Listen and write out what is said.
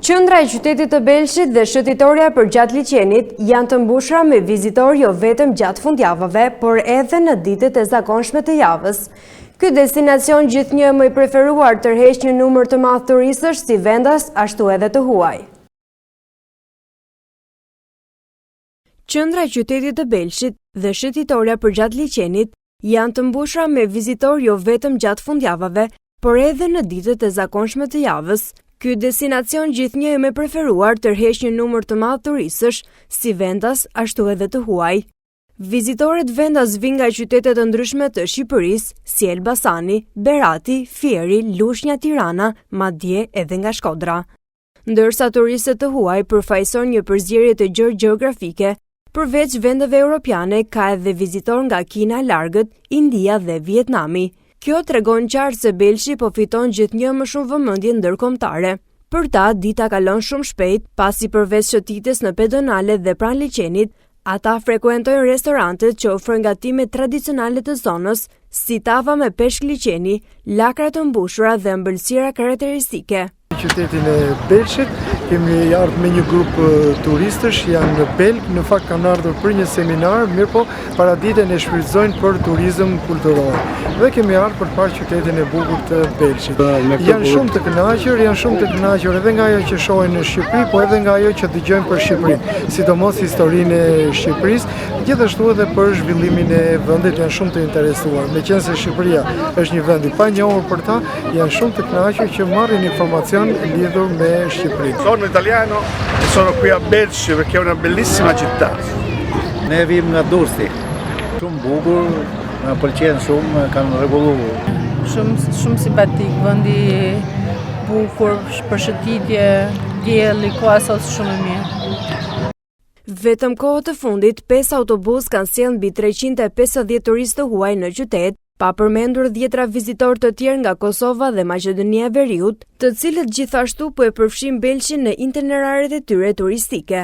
Qendra e qytetit të Belshit dhe shëtitorja përgjatë liqenit janë të mbushura me vizitorë jo vetëm gjatë fundjavave, por edhe në ditët e zakonshme të javës. Ky destinacion gjithnjë më i preferuar tërheq një numër të madh turistësh si vendas ashtu edhe të huaj. Qendra e qytetit të Belshit dhe shëtitorja përgjatë liqenit janë të mbushura me vizitorë jo vetëm gjatë fundjavave, por edhe në ditët e zakonshme të javës. Ky destinacion gjithnjë e më i preferuar tërheq një numër të madh turistësh, si vendas ashtu edhe të huaj. Vizitorët vendas vijnë nga qytete të ndryshme të Shqipërisë, si Elbasani, Berati, Fieri, Lushnja, Tirana, madje edhe nga Shkodra. Ndërsa turistët të huaj përfaqësojnë një përzierje të gjerë gjeografike, përveç vendeve europiane ka edhe vizitorë nga Kina e largët, India dhe Vietnami. Kjo tregon qartë se Belshi po fiton gjithnjë më shumë vëmendje ndërkombëtare. Për ta, dita kalon shumë shpejt, pasi përveç shëtitjes në pedonale dhe pranë liqenit, ata frekuentojnë restorantet që ofrojnë gatime tradicionale të zonës, si tava me peshk liqeni, lakra të mbushura dhe ëmbëlsira karakteristike. Në qytetin e Belshit, kemi ardhur me një grup turistësh, janë belgë, në fakt kanë ardhur për një seminar, mirëpo paraditen e shfrytëzojnë për turizëm kulturor. Dhe kemi ardhur për të parë qytetin e bukur të Belshit. Janë shumë të kënaqur, janë shumë të kënaqur edhe nga ajo që shohin në Shqipëri, po edhe nga ajo që dëgjojnë për Shqipërinë, sidomos historinë e Shqipërisë, gjithashtu edhe për zhvillimin e vendit janë shumë të interesuar. Meqenëse Shqipëria është një vend i panjohur për ta, Janë shumë të kënaqur që marrin informacion lidhur me Shqipërinë. Sono italiano e sono qui a Belsh perché è una bellissima città. Ne vim nga Durrësi. Shumë bukur, na pëlqen shumë, kanë rregullu. Shumë shumë simpatik, vendi bukur për shëtitje, dielli, koha sot shumë e mirë. Vetëm kohët e fundit, 5 autobusë kanë sjellë mbi 350 turistë të huaj në qytet, pa përmendur dhjetra vizitorë të tjerë nga Kosova dhe Maqedonia e Veriut, të cilët gjithashtu po e përfshijnë Belshin në itineraret e tyre turistike.